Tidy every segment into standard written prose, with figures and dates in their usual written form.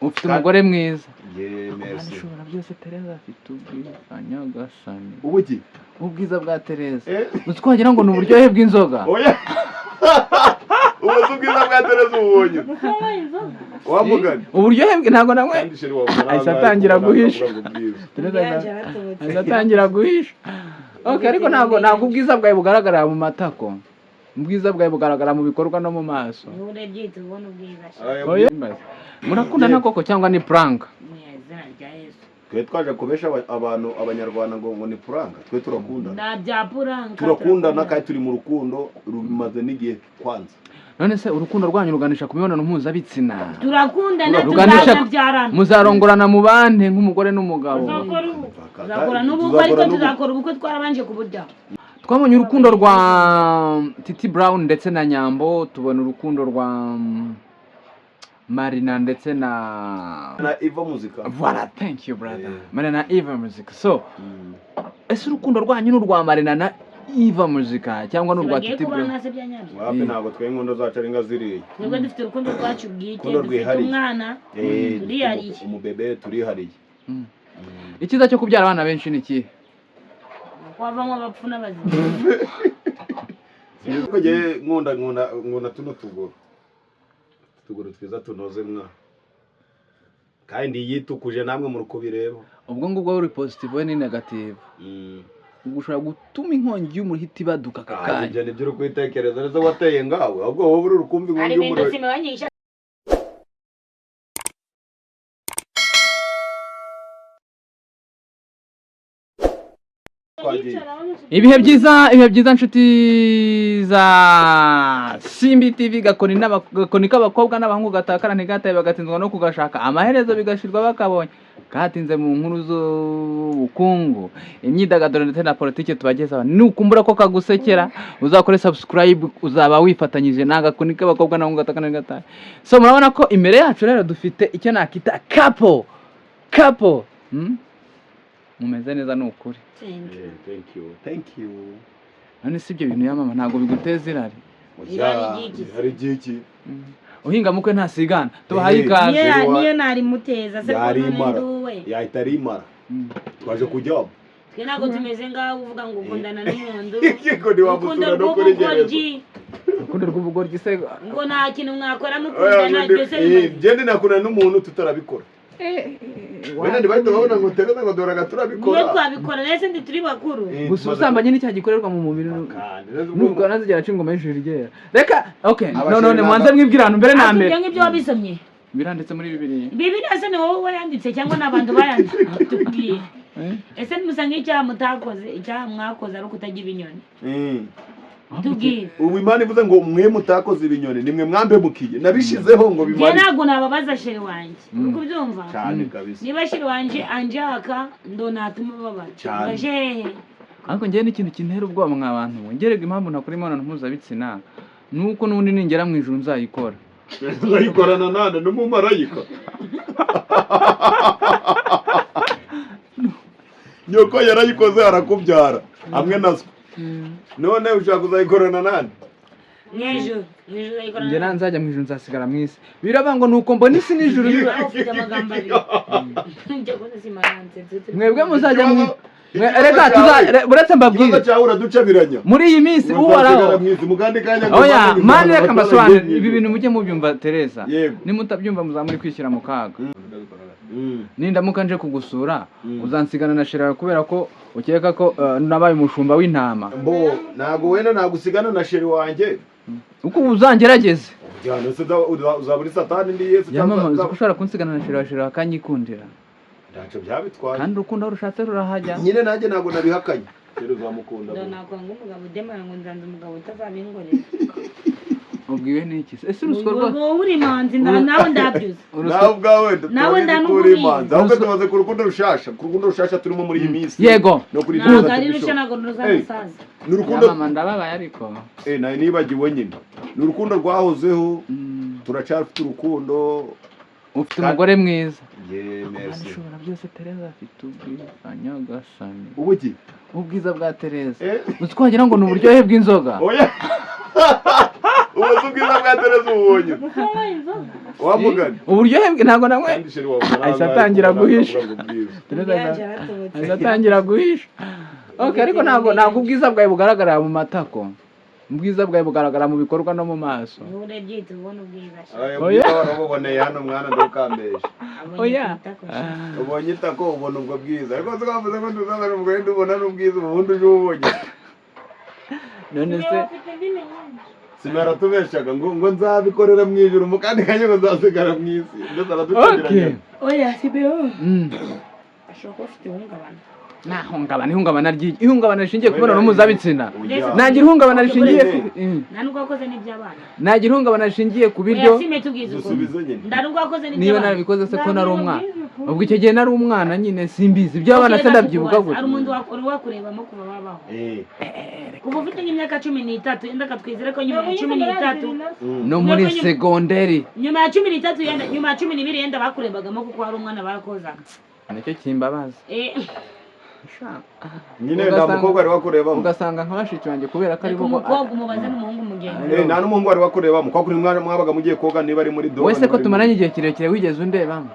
Ufite umugore mwiza. Ye, Imana merci. ishobora byose. Tereza afite ubwiza, nyagasani. Ubuki? Ubwiza bwa Tereza. Eh? Uzi ko wagira ngo ni uburyohe bw'inzoga. Oya, ubu si ubwiza bwa Tereza ubonye wamugani. Uburyohe bwe ntabwo namwe Kandi chéri wawe Ahise atangira guhisha. Ubwiza. Tereza ahise atangira guhisha. Okay, ariko ntabwo ubwiza bwawe bugaragarira mu matako, ubwiza bwawe bugaragara mu bikorwa no mu maso. Niba urebye uhita ubona ubwiza sha. Aya, Oya. Murakundana koko cyangwa ni prank? Mu izina rya Yesu. Twe twaje kubesha abantu, abanyarwanda, ngo ni prank. Twe turakundana. Nta bya prank. Turakundana kandi turi mu rukundo rumaze n'igihe kwanza. None se urukundo rwanyu ruganisha ku mibonano mpuzabitsina? Turakundana. Ruganisha Tuzanabyarana. Muzarongorana mu bane nk'umugore n'umugabo? Tuzakora ubukwe, tuzakora n'ubukwe, ariko tuzakora ubukwe twarabanje kuburya. Twabonye urukundo rwa Titi Brown ndetse na Nyambo, tubona urukundo rwa Marina ndetse na Na Iva Muzika. Voilà, thank you, brother. Marina na Eva Muzika. So ese urukundo rwanyu ni urwa Marina na Eva Muzika cyangwa ni urwa Bagiye Titi Brown? kubana se bya nyabyo? Wapi, ntabwo twe inkondo zacu ari nka ziriya. Twebwe dufite urukundo rwacu bwite. Urukundo Dufite rwihariye. umwana. Eh, Turihariye. Umubebe, turihariye. Icyiza cyo kubyara abana benshi ni ikihe? Wavamo abapfu n'abazima. Ko njyewe nkunda tuno tuguru twiza tunoze mwa, kandi yitukuje, namwe muri kubireba. Ubwo ngubwo uri positive, we ni negative. Ubwo ushobora gutuma inkongi y'umuriro ihita ibaduka aka Ah, kanya. Ibyo nibyo uri kwitekereza neza, wateye ngawe, ahubwo wowe uri kumva inkongi Hari ibintu y'umuriro. simibanyisha. Twagiye. Ibihe byiza, ibihe byiza, nshuti za Simbi TV. Gakoni gakoni k'abakobwa n'abahungu gatakara ntigataye, bagatinzwa no kugashaka, amaherezo bigashirwa bakabonye katinze. Mu nkuru z'ubukungu, imyidagaduro ndetse na politiki tubagezaho, nukumbura ko kagusekera uzakore subscribe, uzaba wifatanyije n'agakoni k'abakobwa n'abahungu gatakara ntigataye. So murabona ko imbere yacu rero dufite icyo nakita couple couple, Mumeze neza, ni ukuri. Thank you. Eh, thank you, thank you. None si ibyo bintu yamama ntabwo biguteza irari? Irari ry'iki se? Irari ry'iki? Uhinga mukwe ntasigana, tubahaye Eh. ikaze. Niyo niyo narimuteza se ko none Yarimara. nduwe? Yahita arimara. Twaje kujyamo. Twe ntabwo tumeze ngaho uvuga ngo ukundana n'umuntu Yego, ntiwamusura urukundo no kuri gereza. rw'ubugoryi. Urukundo rw'ubugoryi se? Ngo nta kintu mwakora Oya, mukundana, ngo byose eh, ngende nakundana n'umuntu tutarabikora, wenda ntibahita babona ngo Tereza ngo doraga turabikora. Niyo twabikora nese ndi turi bakuru. Eh, Gusa tumaze ubusambanyi n'icyaha gikorerwa mu mubiri. Kandi, neza ubwo- Nubwo nazigera aca ingoma y'ijuru ryera, reka, okay, Abasore no none mubanze mwibwire ahantu mbere na Ariko mbere. ibyo ngibyo wabisomye? Biranditse muri Bibiliya. Bibiliya se ni wowe wayanditse cyangwa ni abantu bayanditse? Tubwire. Eh? Ese ntimusanga icyaha mutakoze, icyaha mwakoze ari ukutarya ibinyoni? Tubwire. Ubu Imana ivuze ngo mwe mutakoze ibinyoni, nimwe mwambemukiye, nabishizeho ngo Njye bimare. ntabwo nababaza chéri wanjye, uri kubyumva? Cyane kabisa. Niba chéri wanjye anjaka ndo natuma ubabara. Cyane. Ngaje hehe? Ariko njyewe n'ikintu kintera ubwoba mwa bantu mwe, ngerega impamvu ntakora imibonano mpuzabitsina ni uko n'ubundi ningera mu ijuru nzayikora. Tuzayikorana nande? N'umumarayika? Nyoko yarayikoze arakubyara hamwe na so, none ushaka kuzayikorana nande? Mw'ijuru, mw'ijuru ayikorana. Njye nzajya mu ijuru nzasigara mu isi, biravuga ngo nuko mbona isi n'ijuru Nawe ufite amagambo abiri. Njye kundi simaranse. Mwebwe muzajya mu Ikibazo reka cyawe- uretse mbabwire. Ikibazo cyawe uraducabiranya. Muri iyi minsi Uzasigara uhoraho mu isi, mu kandi kanya ngo Oya, Imana mani, reka izahana mbasobanurire abaturage. ibi bintu mujye mubyumva, Tereza. Yego. Nimutabyumva muzaba muri kwishyira mu kaga. Nindamuka nje kugusura, uzansigana na chéri wawe kubera ko ukeka ko nabaye umushumba w'intama? Mbo ntabwo wenda nagusigana na chéri wanjye. Uko uzangerageze. Ujyana se uzaba uri Satani ndi Yesu? Ya mama, cyangwa uzi ko ushobora kunsigana na chéri wawe, chéri wawe akanyikundira? Ntacyo byabitwaye. Kandi urukundo aho rushatse rurahajya. Nyine nanjye ntabwo nabihakanye, chéri uzamukunda. Ndo nakwanga umugabo udemara ngo nzanze umugabo utazabingorera. Ubwiwe n'iki se? Ese uruswa rwa Wowe uri imanzi nawe ndabyuze. Uruswa Nawe ubwawe Nawe turabizi ko ndanugumiye. uri imanzi, ahubwo tumaze ku rukundo rushasha, ku rukundo rushasha turimo muri iyi minsi. Yego. No kuri Ntabwo Tereza ari TV rushya, Show. ntabwo ruzamusaza. Ni urukundo. Ya mama, ndababaye ariko. Eh, nawe nibagiwe nyine, ni urukundo rwahozeho. Turacyafite urukundo. Ufite umugore mwiza. Ye, Imana merci. ishobora byose, Tereza afite ubwiza, nyagasani. Ubuki? Ubwiza bwa Tereza. Eh? Uzi ko wagira ngo ni uburyohe bw'inzoga. Oya, ubu Ubwo si ubwiza bwa Tereza ububonye Kunywa inzoga. Wamugani. Uburyohe bwe ntabwo nanywe. Kandi chéri wabona Ahise ahangaha atangira ariko guhisha. ntabwo ubwiza. Tereza Yanjye yaratobotse. ahise atangira guhisha. Okay, ariko ntabwo ubwiza bwawe bugaragarira mu matako, ubwiza bwawe bugaragara mu bikorwa no mu maso. Niba urebye uhita ubona ubwiza sha. Aya, Oya. ubwiza warabuboneye hano mwana, ndukambesha. Abonye Oya. ku itako sha. Ubonye itako ubona ubwo bwiza, ariko se twavuze ko tuzazana umugore ndubona n'ubwiza ubundi uje ububonye. None se Ufite indimi nyinshi. Sima yaratubeshaga ngo nzabikorera mu ijuru, mu kandi kanya ngo nzasigara mu isi, ndetse araducangiranya. Oya, si byo. Ashobora kuba afite ihungabana. Nta hungabana, ihungabana ry'iki? Ihungabana rishingiye ku mibonano mpuzabitsina? Oya. Nagira ihungabana rishingiye ku Nta nubwo wakoze n'iby'abana. Nagira ihungabana rishingiye ku biryo? Oya, sime tubwize ukuri. Dusubize nyine. Nta nubwo wakoze Niba n'iby'abana. narabikoze se ko nari umwana? Ubwo icyo gihe nari umwana nyine, simbizi iby'abana se, ndabyibuka Hari gutya. umuntu uri wakurebamo kuva wabaho? Eh. Kuva ufite nk'imyaka 13, yenda akatwizere ko nyuma ya 13, No muri segonderi. Nyuma ya 13, yenda nyuma ya 12, yenda bakurebagamo kuko hari umwana barakozaga. Nicyo kimbabaza. Nyine nta mukobwa wari wakurebamo. Ugasanga nka bashiki banjye kubera ko ari Reka bo umukobwa umubaze n'umuhungu mugenzi. Eh, nta n'umuhungu wari wakurebamo kwa kuri mwabaga mugiye koga, niba ari muri dobo. Wese ko tumaranye igihe kirekire, wigeze undebamo?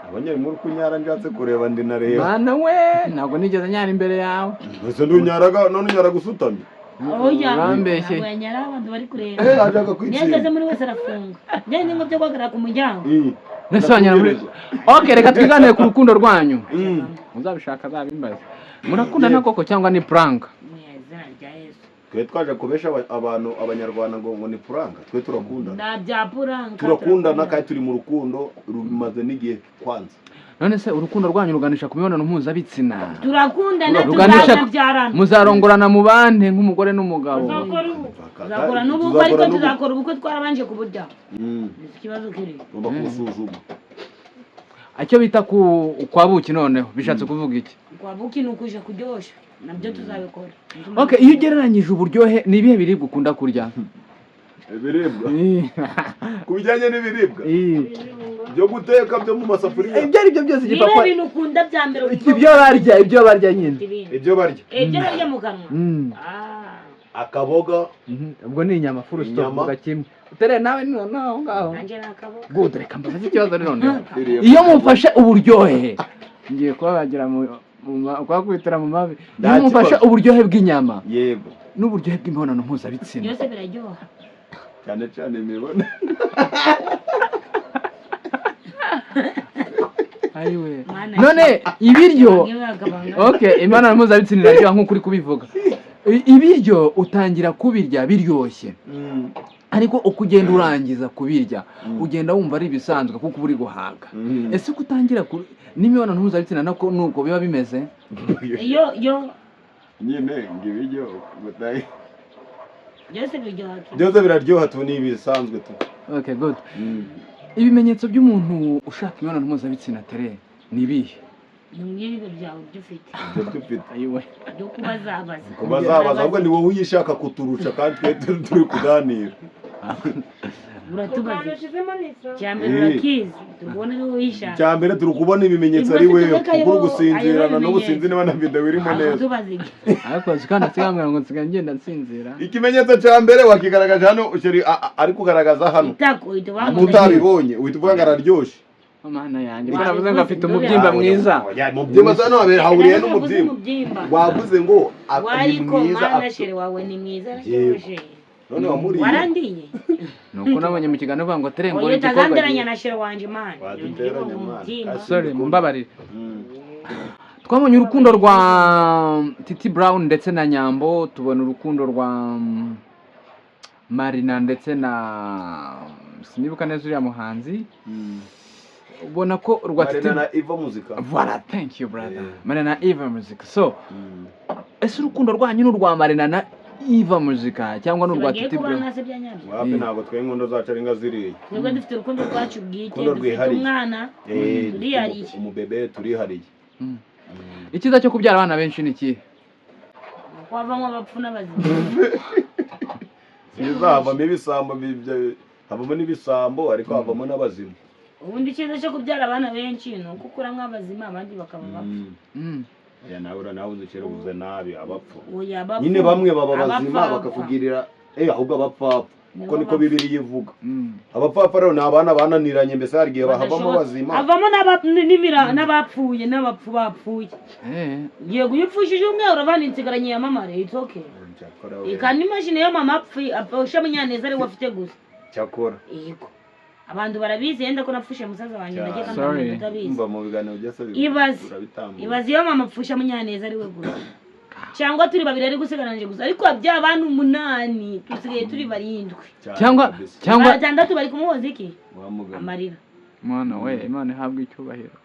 Abanyari muri kunyara, nshatse kureba ndi nareba. Mana we, ntabwo nigeze nyara imbere yawe. Ese ndunyaraga none unyaraga usutamye? Oya. Urambeshye. Ntabwo yanyara abantu bari kureba. Eh, ashaka Niyo kwitsinda. ageze muri wese arafunga, njyewe ni byo guhagarara ku muryango. Nese wanyara muri? Okay, reka twiganire ku rukundo rwanyu. Uzabishaka azabimbaze. Murakundana koko cyangwa ni prank? Mu izina rya Yesu. Twe twaje kubesha abantu abanyarwanda ngo ni prank? Twe turakundana. Nta bya prank. Turakundana kandi turi mu rukundo rumaze n'igihe kwanza. None se urukundo rwanyu ruganisha ku mibonano mpuzabitsina? Turakundana. Ruganisha Tuzanabyarana. Muzarongorana mu bande nk'umugore n'umugabo? Tuzakora n'ubukwe, ariko tuzakora ubukwe twarabanje kuburya. Ikibazo kiri Ugomba kuwusuzuma. Icyo bita ku kwa buki noneho bishatse kuvuga iki? Kwa buki ni ukuja kuryosha, nabyo tuzabikora. Okay, iyo ugereranyije uburyohe, ni ibihe biribwa ukunda kurya? Ibiribwa, ku bijyanye n'ibiribwa byo guteka byo mu masafuriya? Ibyo ari byo byose. Niba Igipapa ibintu ukunda bya mbere wumva ibyo barya nyine. Ibindi. Ibyo barya. Eh, ibyo barya mu kanwa. Akaboga. Ubwo ni inyama, full stop. Inyama. Vuga kimwe utere nawe noneho aho ngaho. Nanjye ni akaboga. Good, reka mbabaze ikibazo rero noneho. Iriya. Iyo mufashe uburyohe, ngiye kubabagira kubakubitira mu mavi. Nta Iyo mufashe kibazo. uburyohe bw'inyama n'uburyohe bw'imibonano mpuzabitsina? Byose biraryoha. Cyane cyane imibonano. Ayiwe. Mana. None ibiryo Bamwe bagabanga. Okay, imibonano mpuzabitsina iraryoha nk'uko uri kubivuga. Ibiryo utangira kubirya biryoshye, ariko uko ugenda urangiza kubirya ugenda wumva ari ibisanzwe kuko uba uri guhaga. Ese uko utangira n'imibonano mpuzabitsina nako nuko biba bimeze? Iyo yo Nyine ngo ibiryo byose biryoha kimwe. Byose biraryoha tu, ni ibisanzwe tu. Okay, good. Ibimenyetso by'umuntu ushaka imibonano mpuzabitsina tere ni ibihe? Ni nk'ibi byawe byo ufite. Ibyo dufite. Ayiwe. Byo kubazabaza. Kubazabaza, ahubwo ni wowe uyishaka kuturusha kandi twe turi kuganira. Uratubaza icya mbere, urakizi, turi kubona ari wowe uyishaka. Icya mbere turi kubona ibimenyetso Ubwo ari se wewe tuvuge ko kuko uri gusinzirana ayo n'ubu sinzi niba na video irimo neza. Uratubaza iki? Ariko kandi nsigaye ngo nsigaye ngenda nsinzira. Ikimenyetso cya mbere wakigaragaje hano, chéri ari kugaragaza hano. Itako uhita wamubona. Utabibonye uhita uvuga ngo araryoshye. Mana yanjye, Wabivuze, ko navuze ngo afite ndore. umubyimba mwiza. Umubyimba se hano hahuriye Ntabwo uvuze n'umubyimba? Umubyimba. Wavuze ngo ni Wariko mwiza mana, chéri wawe ni mwiza, araryoshye. None wamuriye? Warandiye. Nuko nabonye mu kiganiro uvuga ngo tere ngo Oya, igikorwa utazanderanya na chéri wanje mana. Waduteranya, mwana. Umubyimba. Sorry, mumbabarire. Twabonye urukundo rwa Titi Brown ndetse na Nyambo, tubona urukundo rwa Marina ndetse na, sinibuka neza uriya muhanzi, ubona ko rwa Titi Marina na Iva Muzika. Voilà, thank you brother. Marina na Eva Music. So ese urukundo rwanyu ni urwa Marina na Eva Muzika cyangwa ni urwa Bagiye Titi Brown? kubana se bya nyabyo? Wapi, ntabwo twe inkondo zacu ari nka ziriya. Twebwe dufite urukundo rwacu bwite. Urukundo Dufite rwihariye. umwana. Turihariye. Umubebe turihariye. Icyiza cyo kubyara abana benshi ni ikihe? Kuko havamo abapfu n'abazima. Siza havamo ibisambo, havamo n'ibisambo ariko havamo n'abazima. Ubundi icyiza cyo kubyara abana benshi ni uko ukuramo abazima, abandi bakaba bapfa. Oya, nawe nawe uzi uvuze nabi abapfu. Oya, abapfu. Nyine bamwe baba bazima Abapfapfa. bakakugirira ahubwo abapfapfa. Kuko niko Bibiliya ivuga. Abapfapfa rero ni abana bananiranye, mbese hari igihe bahavamo bazima. Havamo n'abapfuye, n'abapfu bapfuye. Yego, iyo upfushije umwe urabana insigaranye ya mama, it's okay. Cyakora we. Kandi imagine iyo mama apfuye, apfusha Munyaneza ari we afite gusa. Cyakora. Yego, abantu barabizi yenda ko napfushe musaza wanjye. Cyane. Ndakeka Sorry. nta utabizi. Umva, mu biganiro byose Ibaze. urabitambuka. Ibaze iyo mama apfusha Munyaneza ari we gusa, cyangwa turi babiri ari gusigaranje gusa, ariko bya bantu umunani dusigaye turi barindwi. Cyane Cyangwa kabisa. cyangwa Batandatu bari kumuhoza iki? Wa mugani. Amarira. Mwana we, Imana ihabwe icyubahiro.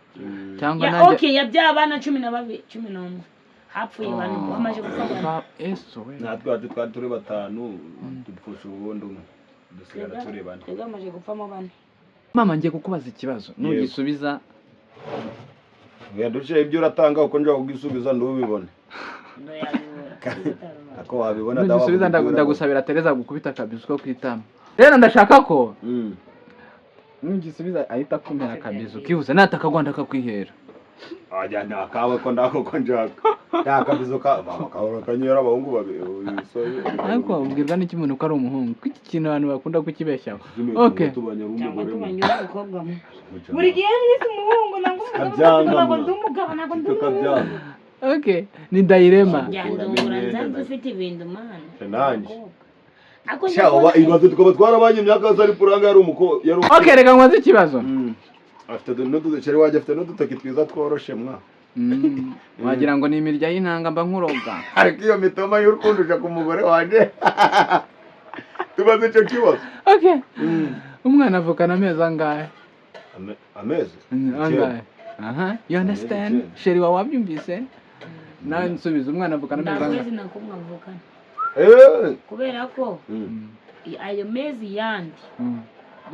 Cyangwa Ya, nanjye. okay, ya bya bana 12, 11, hapfuye abantu, hamaze gupfa abantu. Eso we. Natwe wacu twari turi batanu, dupfusha ubundi umwe, dusigara turi bane. Twebwe hamaze gupfamo bane. Mama, ngiye kukubaza ikibazo, nugisubiza Yadushe ibyo uratanga, uko njya kugisubiza ndubibone. Ndo yabibura. Ako wabibona. Nugisubiza ndagusabira Tereza gukubita akabizu ko kwitama. Rero ndashaka ko nugisubiza ahita akumera akabizu kihuse, natakagwa ndakakwihera. Ajya nakawe ko ndako ko njaka nta kabizo ka mama kahora kanyera abahungu babiri. Ariko ubwirwa n'iki umuntu ko ari umuhungu? Ko iki kintu abantu bakunda kukibeshyaho? Okay. Cyangwa tubanyura umukobwa mwe buri gihe mwise umuhungu nangwa umugabo. Kabyanga Ntabwo mwa. ndi umugabo, ntabwo ndi umuhungu. Tukabyanga. Okay, ni Dayirema. Byandungura nsanze ufite ibintu, mana. Nanjye. Ako Sha, uba ibaze tukaba twarabanye imyaka yose ari puranga yari umuko yari Okay, reka nkoze ikibazo. Afite n'uduceri wajya, afite n'udutoki twiza tworoshe mwa. Wagira ngo ni imirya y'intanga mba nkuroga. Ariko iyo mitoma y'urukundo uja ku mugore wanjye, tubaze icyo kibazo. Okay, umwana avukana amezi angahe? Amezi Angahe? Aha, you understand? Icyenda. Chéri wawe wabyumvise nawe, nsubiza, umwana avukana amezi Nta angahe? kwezi nakumwe avukana, Eh. kubera ko ayo mezi yandi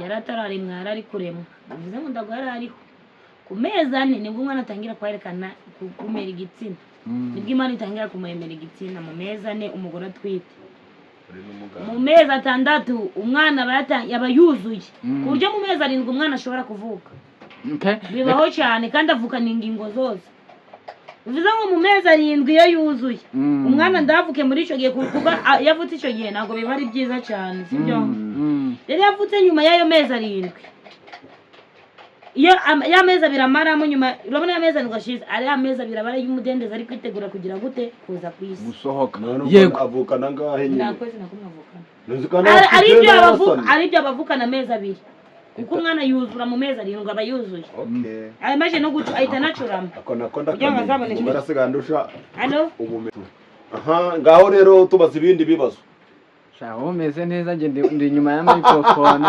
yari atararemwa, yari ari kuremwa, bivuze ngo ndago yari ariho. Ku mezi 4 nibwo umwana atangira kwerekana kumera igitsina. Nibwo Imana itangira kumuremera igitsina mu mezi 4 umugore atwite. Uri n'umuganga. Mu mezi 6 umwana aba yuzuye, ku buryo mu mezi 7 umwana ashobora kuvuka. Bibaho cyane, kandi avukana ingingo zose, bivuze ngo mu mezi 7 iyo yuzuye, umwana ndavuke muri icyo gihe, kuko iyo avutse icyo gihe ntabwo biba ari byiza cyane, sibyo? Rero iyo avutse nyuma y'ayo mezi 7, iyo ya mezi 2 amaramo nyuma, urabona ya mezi 7 ashize, ari ya mezi 2 aba ari ay'umudendezo, ari kwitegura kugira gute? Kuza ku isi. Gusohoka. None Yego. avukana angahe nyine? Nta kwezi na kumwe avukana. Ntuzi ko Ari afite ibyo icyenda abavuka yasamye? Ari ibyo abavukana amezi 2, kuko umwana yuzura mu mezi 7, aba yuzuye. Okay. Amaze no guca ahita anacurama Ako nako kugira ngo ndakamenya. azabone. Umugore asigaye andusha Hano. ubumenyi. Aha ngaho rero tubaza ibindi bibazo. Sha, wowe umeze neza, njye ndi inyuma ya microphone.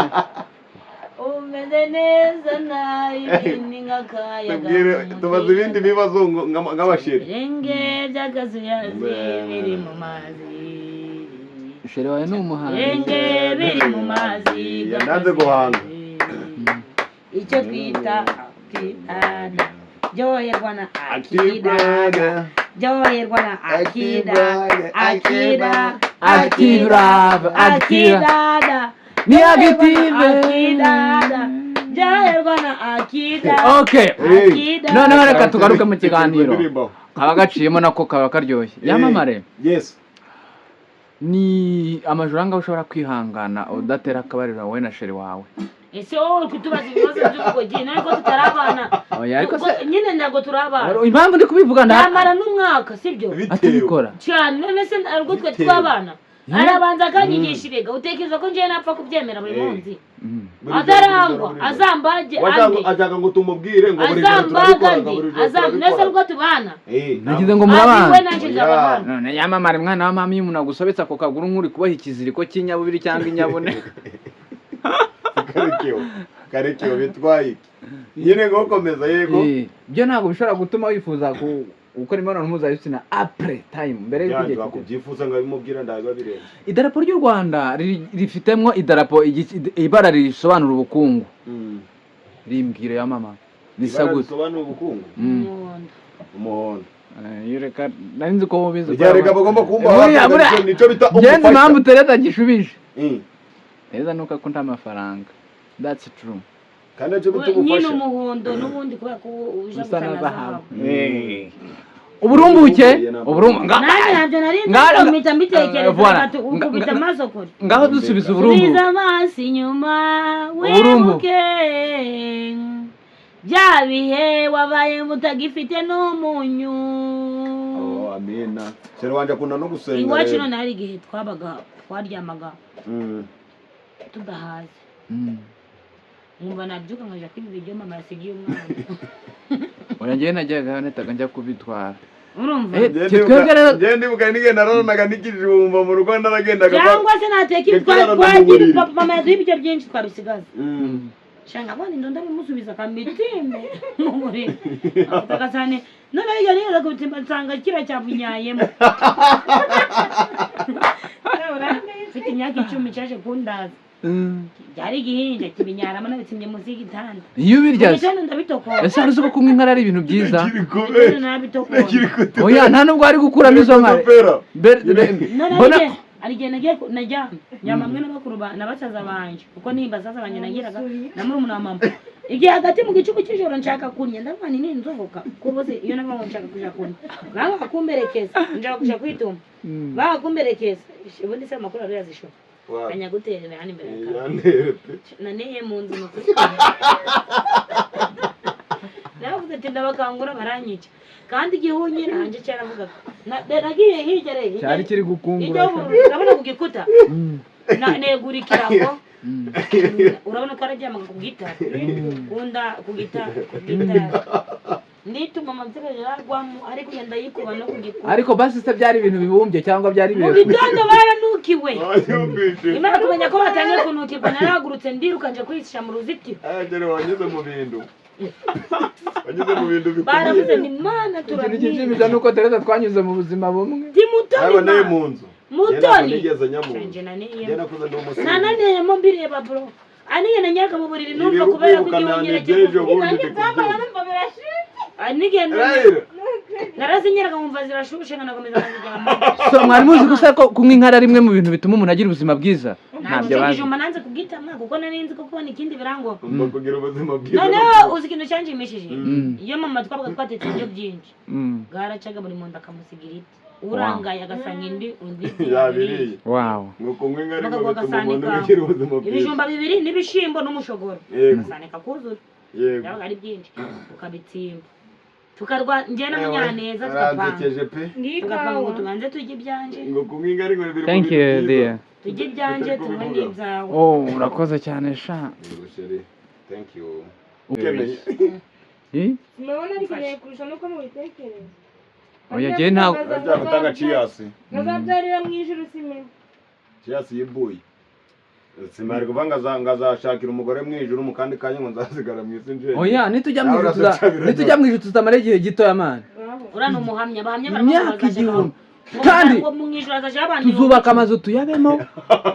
Umeze neza nabi ni nk'akayaga. Tubwire, tubaza ibindi bibazo nk'abasheri. Ibirenge by'akazuyazi biri mu mazi. Chéri wawe ni umuhanzi. Ibirenge biri mu mazi. Yananze guhanga. Icyo twita akidada, ryoherwa na akidada, ryoherwa na akida, akida. Active rap, active. Akidada. Ni active. Akidada, ryoherwa na akida. Okay. Akida. Noneho reka tugaruke mu kiganiro. Indirimbo. Kaba gaciyemo nako kaba karyoshye. Yamamare. Yes. Ni amajoro angahe ushobora kwihangana udatera akabariro, wowe na chéri wawe? Ese wowe uri kutubaza ibibazo by'ubugogi nawe ko tutari abana? Oya, ariko Nyine ntabwo turi abana. Impamvu ndi kubivuga nda Yamara n'umwaka, sibyo? Bitewe. Atabikora. Cyane. None se ubwo twe Bitewe. tw'abana, arabanza akanyigisha irega, utekereza ko njyewe napfa kubyemera buri munsi? Buri joro, Atarangwa buri joro. azambage Wagira andi. Ashaka ngo tumubwire ngo buri joro Azambaga turabikora, andi ngo buri joro azam nese turabikora. ubwo tubana. Nagize ngo Ati we murabana. nanjye nzaba Oya. hano. None yamamare, mwana wa mama, iyo umuntu agusobetse ako kaguru nk'uri kuboha ikiziriko cy'inyabubiri cyangwa inyabune. Karekewe, karekewe, bitwaye iki nyine ngo komeza, yego. Byo ntabwo bishobora gutuma wifuza gukora imibonano mpuzabitsina après time, mbere y'uko igihe Byanjye kigera? Wakubyifuza ngo abimubwira ndabiba birenze. Idarapo ry'u Rwanda rifitemo idarapo ibara risobanura ubukungu, rimbwire ya mama, risa Ibara gute? risobanura ubukungu? Umuhondo. Umuhondo. Iyo reka nari nzi ko mubizi. Rya reka bagomba kumva Buriya- hafi, nicyo bita Ngenzi umufasha. impamvu Tereza gishubije. Tereza nuko akunda amafaranga, that's true. Kandi nicyo bita Nyine umufasha. umuhondo n'ubundi kubera ko uja Usa gusa na na zahabu. zahabu. Uburumbuke, Nanjye ntabyo nari nzi, ariko mpita mbitekereza, Voilà. ati ukubita amaso kure. Ngaho dusubiza uburumbuke. Subiza amaso inyuma, Uburumbuke. wibuke bya bihe wabaye mutagifite n'umunyu. Oh, amina. Chéri wanje akunda no gusenga Iwacu rero. none hari igihe twabaga twaryamaga tudahaze, nkumva nabyuka nkaja kwiba ibiryo mama yasigiye umwana. Oya, njyewe najyaga nahitaga njya kubitwara. Urumva? Twebwe rero Njye ndibuka nigenda nararanaga n'ikijumba mu rugo, naragendaga Cyangwa se nateka Ngakirara no mu twagira buriri. Papa, mama yaduha ibiryo byinshi twabisigaza, shanga abona indo ndabimusubiza akamitime mu buriri afite agasahane. Noneho iyo nigeze kubitimba nsanga kiriya cyabunyayemo, mfite imyaka 10, cyaje kundaza. Byari igihinja kibinyaramo, nabitsimbye munsi y'igitanda. Iyo ubirya Mu se gitondo ndabitokora. Ese hari uzi ko kunywa inkari ari ibintu byiza? Igitondo narabitokora. Oya, nta nubwo wari gukuramo izo nkari. None Mbona hari igihe nagiye najya nyama hamwe n'abakuru na basaza banje, kuko ni basaza banje nagiraga na murumuna wa mama. Igihe hagati mu gicuku cy'ijoro nshaka kunya, ndavuga nti ninzohoka ko bose iyo navuga ngo nshaka kuja kunya banga kumberekeza, nshaka kuja kwituma banga kumberekeza. Ubundi se amakuru ari yazisho anyaguterera hano imbere ya kamera naneye mu nzu nukuri. Naravuze ati ndabakangura baranyica, kandi igihunyira hanjye cyaravugaga. Nagiye hirya re Cyari kiri gukungura. Hirya y'ubururu, urabona ku gikuta. Negura ikirago. Urabona ko araryamaga ku gitara, kunda ku gitara, ku gitara ndituma amabyi yaragwamo, ariko ngenda yikuba no ku gikuta. Ariko basi se byari ibintu bibumbye cyangwa byari Mu birekure? gitondo baranukiwe. Imana kumenya ko batangiye kunukirwa, narahagurutse ndiruka nje kwihisha mu ruzitiro. Wanyuze mu bintu, wanyuze mu bintu Baravuze bikomeye. ni mana, Ikintu turamwica. kishimisha ni uko Tereza twanyuze mu buzima bumwe. Ndi Mutoni. Naboneye Ma. mu nzu. Mutoni. Nigeze njya mu nzu. Nje naneyemo. Njye nakuze ndi umusirimu. Nananeyemo mbireba bro, aniye nanyaka mu buriri numva Ibi kubera ko kwiruka igihunyira nta bundi Nanjye ndi byambaye kubyumva. numva birashyushye. Anigenda Rero narazinyeraga nkumva zirashushe, nkanakomeza nkaziryama. So mwari muzi gusa ko kunywa inkari ari rimwe mu bintu bituma umuntu agira ubuzima bwiza? Ntabyo Ntabyo bazi. Ikijumba nanze kugitama kuko nari nzi ko kubona ikindi birango. Ugomba kugira ubuzima bwiza. Noneho uzi ikintu cyanshimishije? Mm. Iyo mama twabaga twatetse ibiryo byinshi, bwaracaga buri muntu akamusigira iti, urangaye agasanga indi undi Yabiriye. Wow. Ngo kunywa inkari ngo Bakaguha bituma umuntu agasahani agira ubuzima bwiza. Ibijumba bibiri n'ibishimbo n'umushogoro, agasahani kakuzura. Byabaga ari byinshi, ukabitsimba, tukarwa njye na Munyaneza tugapanga. Aransekeje pe. Ngiyi Tugapanga ngo ikawa. tubanze turye ibyanje. Ngo kunywa inkari ngo biri mu Thank bintu you byiza. dear. Turye ibyanje, Tutari tunywe kubivuga. n'ibyawe. Oh, urakoze cyane sha. Yego chéri, thank you. Ukeneye. Eh? Murabona rikeneye kurusha nuko mubitekereza. Oya, njye ntabwo Urajya gutanga cheers. Bazabyarira mu ijuru simena. Cheers yibuye. Simari kuvuga ngo azashakira umugore mu ijuru, mu kandi kanya ngo nzasigara mu isi nje. Oya, nitujya mu Nawe ijuru uraducabira. Nitujya mu ijuru tuzamara igihe gitoya man. Uriya ni umuhamya, abahamya Imyaka baravuga 1000. ngo Kandi ngo mu ijuru hazaja abantu tuzubaka amazu tuyabemo,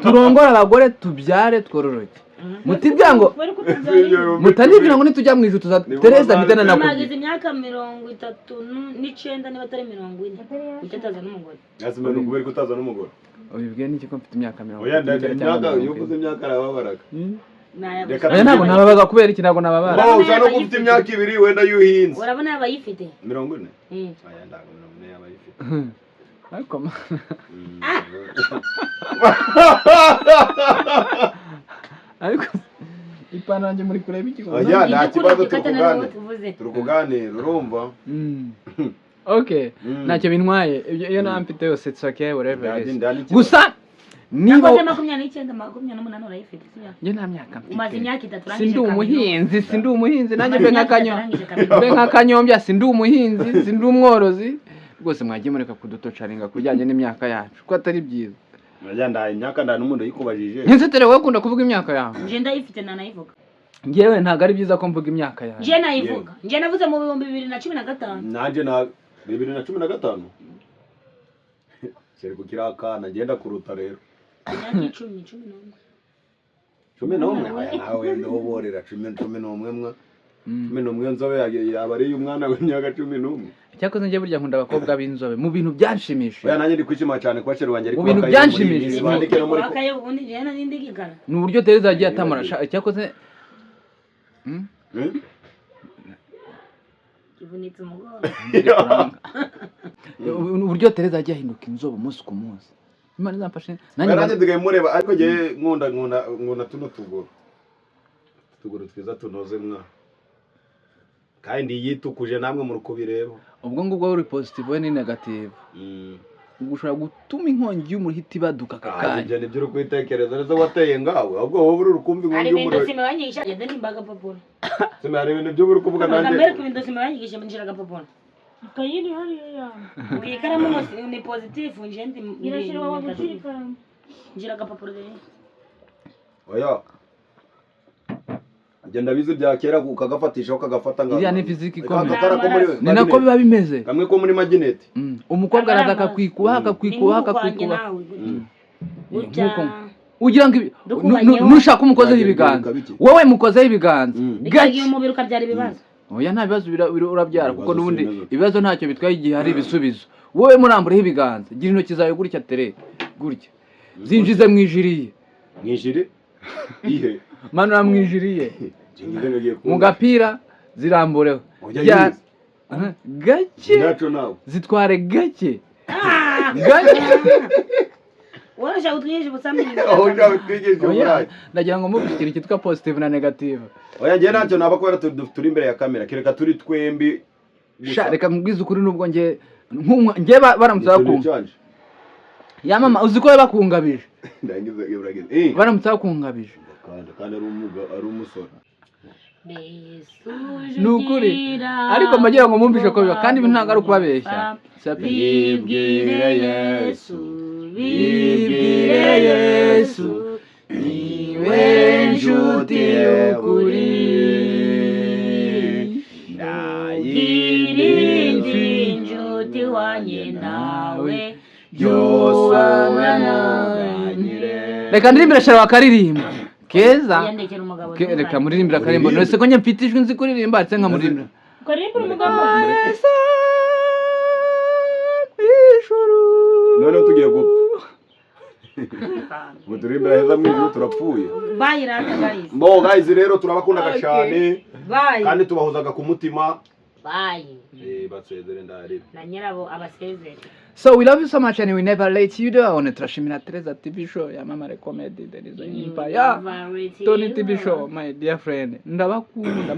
turongore abagore, tubyare, twororoke. Mutibwira ngo Bari kutubyarira. mutanibwira ngo nitujya mu ijuru tuza Tereza mpitana Mama nakubwira. ageze imyaka 39 niba atari 40, kuki ataza n'umugore? Yasimara ni ukubera ko utaza n'umugore. Ubibwiye n'iki ko mfite imyaka mirongo Oya, itatu n'icyenda cyangwa imyaka iyo 40? uvuze imyaka arababaraga. Nayabuze. Reka Oya, ntabwo nababaga. Kubera iki ntabwo nababara? Bo ushobora no kuba ufite imyaka 2 wenda yuhinze. Urabona yaba ayifite. 40? Mm. Aya ntabwo 40 yaba ayifite. Ariko ariko ipantaro yanjye muri kureba iki? Oya, nta Ibyo kibazo, ukuri turi gikata na kuganira. tuvuze. Turi kuganira, urumva? Okay. Mm. Ntacyo bintwaye ibyo, iyo naba mfite yose it's okay, whatever it is. Nta n'ikibazo. Gusa niba Nakoze 29, 28 urayifite sibyo? Njye nta myaka mfite. Umaze imyaka 3 urangije Sindi kaminuza. umuhinzi, sindi umuhinzi nanjye Umaze mbe imyaka nk'akanyo 3 urangije kaminuza. mbe nk'akanyombya. Sindi umuhinzi, sindi umworozi rwose. Mwagiye mureka kudutocaringa ku bijyanye n'imyaka yacu ko atari byiza? Oya, ndaye imyaka nda n'umuntu yikubajije. Nese tere, wowe ukunda kuvuga imyaka yawe? Nje ndayifite nanayivuga. Njyewe ntabwo ari byiza ko mvuga imyaka yawe. Nje nayivuga, nje navuze mu 2015. Nanjye na 2015. Kiri kukiri akana ngenda kuruta rero. Imyaka 10, 11. 11, oya nawe wenda uborera 11 mwa. 11 nzobe yaba ari umwana w'imyaka 11. Cyakoze njye burya nkunda abakobwa b'inzobe mu bintu byanshimishije. Oya, nanjye ndi kwishima cyane kuba chéri wanjye ari Mu bintu kubaka muri iyi byanshimishije. minsi, bandike no muri Wakaye ubundi nje nari ndigikara. Ni uburyo Tereza yagiye atamara cyakoze. Hmm? Kivunitse umugongo. Ndi kuranga. Uburyo Tereza yagiye ahinduka inzobe umunsi ku munsi, Imana izamfashe nanjye. Nanjye nsigaye mureba, ariko njyewe nkunda tuno tuguru, utuguru twiza tunoze mwa, kandi yitukuje, namwe muri kubireba. Ubwo ngubwo uri positive, we ni negative. Ubwo ushobora gutuma inkongi y'umuriro ihita ibaduka aka kanya. Ibyo nibyo uri kwitekereza neza, wateye ngawe, ahubwo wowe uri kumva Hari inkongi ibintu y'umuriro. Sima banyigisha, genda nimba agapapuro. Sima, hari ibintu byo uri kuvuga nanjye. Mbereka ibintu sima banyigisha, nshira agapapuro. Ikayi iri hariya. Iyi ikaramu ngo ni positive, nje ndi Irashyirwa mu gucira ikaramu. Nshira agapapuro rero. Oya, genda bize bya kera, ukagafatisha ukagafata nka Iriya ni physique ikomeye. Aka ko muri Ni nako biba bimeze. Kamwe ko muri magineti. Umukobwa araza akakwikuba, akakwikuba, Ni nk'uku kwanjye akakwikuba. nawe gutya. Nk'uko ugira ngo Dukubanyeho. nushaka umukozeho Byagira ibiganza. bike. Wowe mukozeho ibiganza Bikagira gake. umubiri ukabyara ibibazo. Oya, nta bibazo urabyara kuko Ibibazo si n'ubundi ibibazo. Ibibazo ntacyo bitwaye igihe hari ibisubizo. Wowe murambureho ibiganza, gira intoki zawe gutya, tere gutya, zinjize mu ijiriye. Mwijiri ihe? Manura mu ijiriye. Ngize ngiye Mu gapira zirambureho. Ujya Jya- yize. Aha, gake. Naco nawe. Zitware gake gake. Wowe ushaka utwigisha ubusambanyi. Aho ushaka utwigisha Oya, uburaya. ndagira ngo mubwire ikintu cyitwa positive na negative. Oya, njye ntacyo naba kubera turi imbere ya kamera, kereka turi twembi gusa. Sha, reka mubwize ukuri, nubwo njye njye baramutse Ni turi bakunga canje. Ya mama, uzi ko bakungabije? Ndangiza uragize Baramutse bakungabije. Kandi ari umuga, ari umusore. Ni ukuri, ariko mbagira ngo mwumvishe ko biba, kandi ibi ntabwo ari ukubabeshya. Sapi. Bibwire Yesu, Bibwire Yesu, niwe nshuti y'ukuri. Irindi nshuti wanjye nawe. Byose. Reka ndirimbire shara bakaririmba keza. Yandekera umugabo. Reka muririmbire akaririmbo. None se ko njye mfite ijwi, nzi kuririmba, ndetse nkamuririmbira. Ukarimbura umugabo. Ijuru. Noneho tugiye gupfa ngo turirimbira heza mu ijuru, turapfuye. Bye rata guys. Mbo guys, rero turabakundaga Okay. cyane. Bye. Kandi tubahozaga ku mutima. Bye. Basezere ndarira. Na nyirabo abasezere. So we love you so much and we never let you down. Turashimira Teresa TV show, yamamare comedy, there is an empire. Tony TV show, my dear friend. Ndabakunda.